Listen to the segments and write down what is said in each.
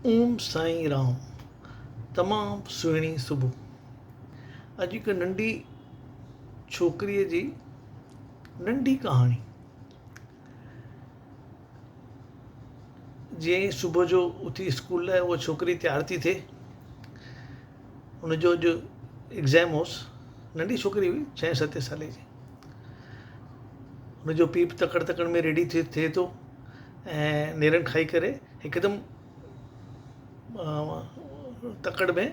اوم سائين رام تمام سهڻي صبح اڄ هڪ ننڍي ڇوڪريء جي ننڍي ڪهاڻي جيئن ئي صبح جو اٿي اسڪول لاء اها ڇوڪري تيار ٿي ٿئي ان جو اڄ ايگزام هوس ننڍي ڇوڪري هئي ڇهين ستين سالي جي ان جو پيء به تڪڙ تڪڙ ۾ ريڊي ٿئي ٿئي ٿو ۽ نيرن کائي ڪري هڪدم تڪڙ ۾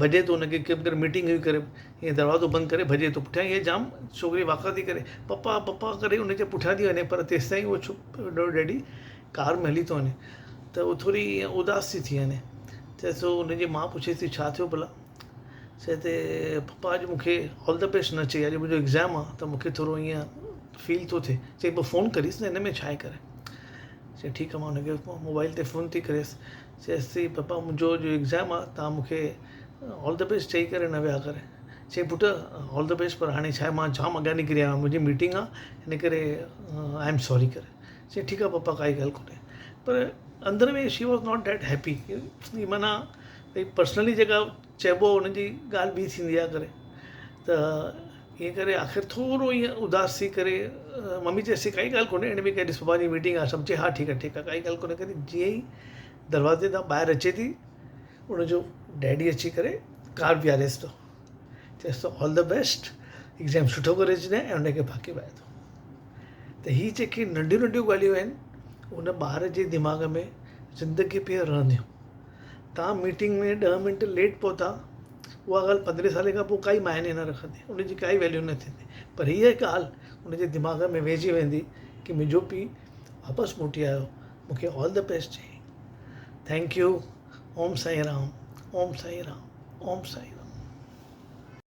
ڀڄي ٿو ان کي ڪنهن ميٽنگ هئي ڪري ائين دروازو بند ڪري ڀڄي ٿو پٺيان هيء جام ڇوڪري واڪا ٿي ڪري پپا پپا ڪري ان جي پٺيان ٿي وڃي پر تيستائين اهو ڇو ڊيڊي ڪار ۾ هلي ٿو وڃي ته هو ٿوري ائين اداس ٿي ٿي وڃي چئي ٿو ان جي ماء پڇيس ٿي ڇا ٿيو ڀلا چئي ٿي پپا اڄ مون کي آل the best نه چئي اڄ منهنجو ايگزام آهي ته مون کي ٿورو ائين فيل ٿو ٿئي چئي پوء فون ڪريس نه ان ۾ ڇا آهي ڪري چئي ٺيڪ آهي مان هن کي موبائل تي فون ٿي ڪريس چئيس ٿي پپا منهنجو اڄ ايگزام آهي توهان مون کي آل the best چئي ڪري نه ويا ڪري چئي پٽ آل the best پر هاڻي ڇا آهي مان جام اڳيان نڪري آيو آهيان منهنجي ميٽنگ آهي ان ڪري I am sorry ڪري چئي ٺيڪ آهي پپا ڪائي ڳالهه ڪونهي پر اندر ۾ she was not that happy معنيٰ ڀئي پرسنلي جيڪا چئبو آهي ان جي ڳالهه ٻي ٿيندي آهي ڪري ته ائين ڪري آخر ٿورو ائين اداس ٿي ڪري ممي چيس ٿي ڪائي ڳالهه ڪونهي هن ۾ ڪڏهن سڀاڻي ميٽنگ آهي سڀ چئي ها ٺيڪ آهي ٺيڪ آهي ڪائي ڳالهه ڪونهي ڪري جيئن ئي دروازي تان ٻاهر اچي ٿي ان جو ڊيڊي اچي ڪري ڪار بيهاريس ٿو چيس ٿو آل the best exam سٺو ڪري اچجانء ۽ ان کي ڀاڪي پائي ٿو ته هي جيڪي ننڍيون ننڍيون ڳالهيون آهن ان ٻار جي دماغ ۾ زندگي پيا رهنديون توهان ميٽنگ ۾ ڏهه منٽ ليٽ پهتا، اها ڳالهه پندرهين سالي کان پوء ڪائي معني نه رکندي، ان جي ڪائي ويليو نه ٿيندي، پر هيء ڳالهه ان جي دماغ ۾ ويهجي ويندي ڪي منهنجو پيء واپس موٽي آيو، مون کي آل the best چيائين. Thank you, Om Sain Ram, Om Sain Ram, Om Sain Ram.